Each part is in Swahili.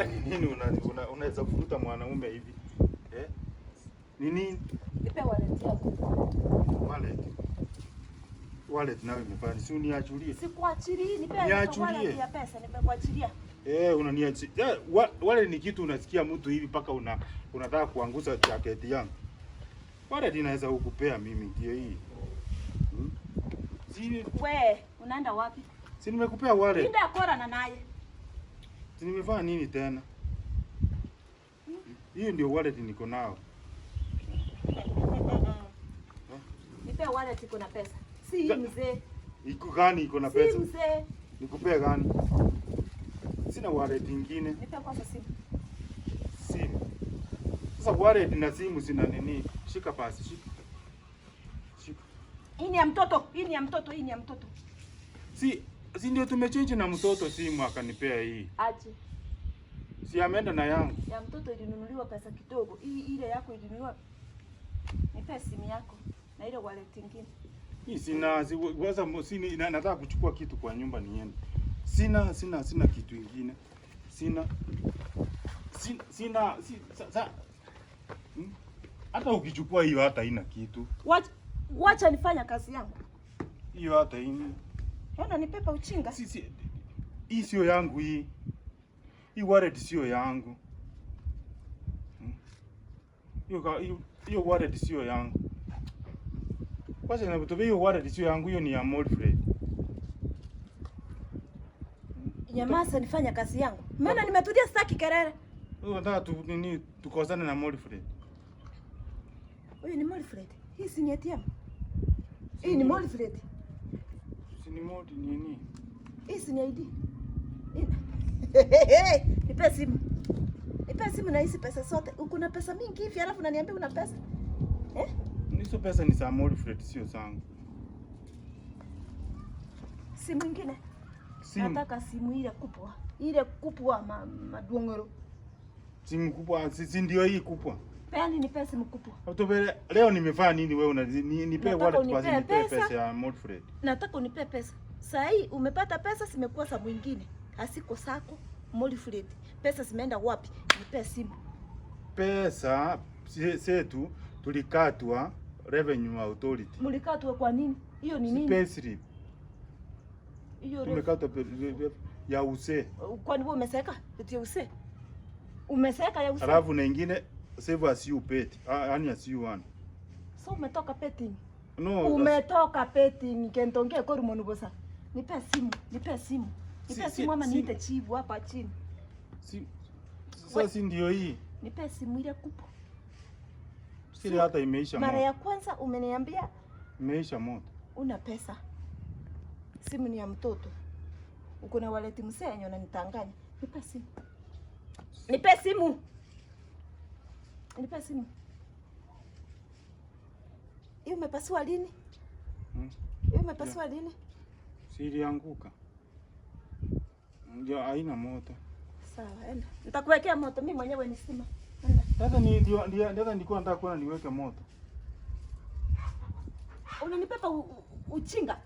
Nini unaweza kuvuta mwanaume hivi? Eh? Ni nini? Nipe wallet yako. Wallet. Wallet nawe imefanya. Si uniachulie. Sikuachilii, nipe Niachulie. wallet ya pesa, nimekuachilia. Eh, unaniachia. Eh, wallet ni kitu unasikia mtu hivi mpaka unataka kuanguza jacket yangu. Wallet inaweza kukupea mimi ndio hii. Hmm? Si We, unaenda wapi? si nimekupea wallet. Linda kora na naye. Si nimefanya nini tena? Hiyo ndio wallet niko nao. Nipe wallet iko na pesa. Si hii mzee. Iko gani iko na Si pesa? mzee. Nikupea gani? Sina wallet ingine. Nipe kwanza simu. Simu. Sasa wallet na simu sina nini? Shika basi, shika. Shika. Hii ni ya mtoto, hii ni ya mtoto, hii ni ya mtoto. Si ndio tumechange na mtoto simu akanipea hii. Aje. Si ameenda na yangu. Ya mtoto ilinunuliwa pesa kidogo. Hii ile yako ilinunuliwa. Nipe simu yako na ile wallet nyingine. Hii sina si, waza sini, nataka kuchukua kitu kwa nyumba niende. Sina kitu ingine. Sina sina, sina si, sa, sa, hmm? Hata ukichukua hiyo hata haina kitu. Wacha nifanya kazi yangu. Hiyo hata haina. Ona nipepa uchinga. Si, hii sio yangu hii. Hii wallet sio yangu. Hmm? Hiyo wallet sio yangu. Kwanza inakutoka hiyo wallet sio yangu, hiyo ni ya Molfred. Nyamaza nifanya kazi yangu. Maana nimetulia sitaki kelele. Wewe unataka tu nini tukosane na Molfred? Huyu ni Molfred. Hii si ni ATM. Hii ni Molfred. Si ni Molfred nini? Hii si ni ID. Nipe simu. Nipe simu na hizi pesa zote. Uko na pesa mingi hivi alafu unaniambia una pesa? Eh? Hizo pesa ni za Molfred sio zangu. Simu ingine. Simu. Nataka simu ile kubwa. Ile kubwa maduongoro. Simu kubwa, si ndio hii kubwa. Peani nipe simu kubwa. Utobele, leo nimefanya nini wewe una nipe Nataka wallet basi unipe nipe pesa. pesa ya Molfred. Nataka unipe pesa. Saa hii umepata pesa zimekuwa za mwingine. Asiko sako Molfred. Pesa zimeenda wapi? Nipe simu. Pesa zetu tulikatwa Revenue Authority. Mlikatwa kwa nini? Hiyo ni Si nini? pay slip. Hiyo Tumekatwa ya use. Kwani wewe umeseka? Eti use. Umeseka ya use. Alafu na ingine save as you paid. Yaani as you want. So umetoka betting. No. Umetoka betting kentonge kwa rumono bosa. Nipe simu, nipe simu. Nipe simu ama niite chifu hapa chini. Si sasa si ndio hii. Nipe simu ile kubwa. Sile hata imeisha Mara moto. ya kwanza umeniambia Imeisha moto. una pesa. Simu ni ya mtoto. Uko na wallet mzee yenye unanitanganya. Nipe simu. Nipe simu. Nipe simu. Hiyo umepasua lini? Hiyo umepasua lini? Si ilianguka. Ndio haina moto. Sawa, enda. Nitakuwekea moto mimi mwenyewe ni stima. Enda. Sasa ni ndio ndio ndio nilikuwa nataka kuona niweke moto. Unanipepa uchinga.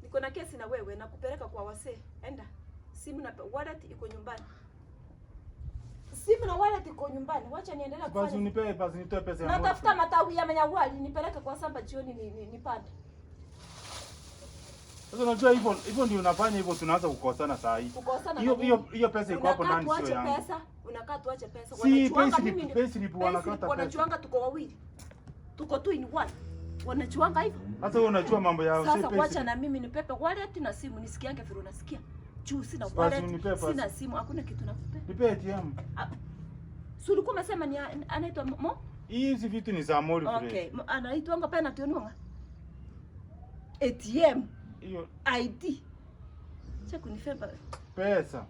Niko na kesi na wewe na kupeleka kwa wasee. Enda. Simu na wallet iko nyumbani. Simu na wallet iko nyumbani. Wacha niendelee Basi kufanya. unipe basi nitoe pesa ya moto. Natafuta matawi ya manyawali nipeleke kwa samba jioni nipande. Sasa unajua hivyo hivyo ndio unafanya hivyo tunaanza kukosana saa hii. Kukosana Hiyo na hiyo nini? hiyo pesa iko hapo Unakaa ndani sio tuache yangu. pesa, unakaa tuache pesa. Si Wanachuanga payslip, mimi payslip wanakata pesa. Wanachuanga tuko wawili. Tuko two in one. Wanachuanga hivyo. Sasa wewe unajua mambo ya Sasa payslip. wacha na mimi nipepe wallet na simu nisikiange vile unasikia. Juu sina Basi wallet, unipe basi. sina simu, hakuna kitu nakupea. Nipe ATM. Si ulikuwa umesema ni anaitwa Mo? Hizi vitu ni za Molfred. Okay, anaitwanga pena tiononga. ATM Hiyo ID. Cha kunifeba. pesa.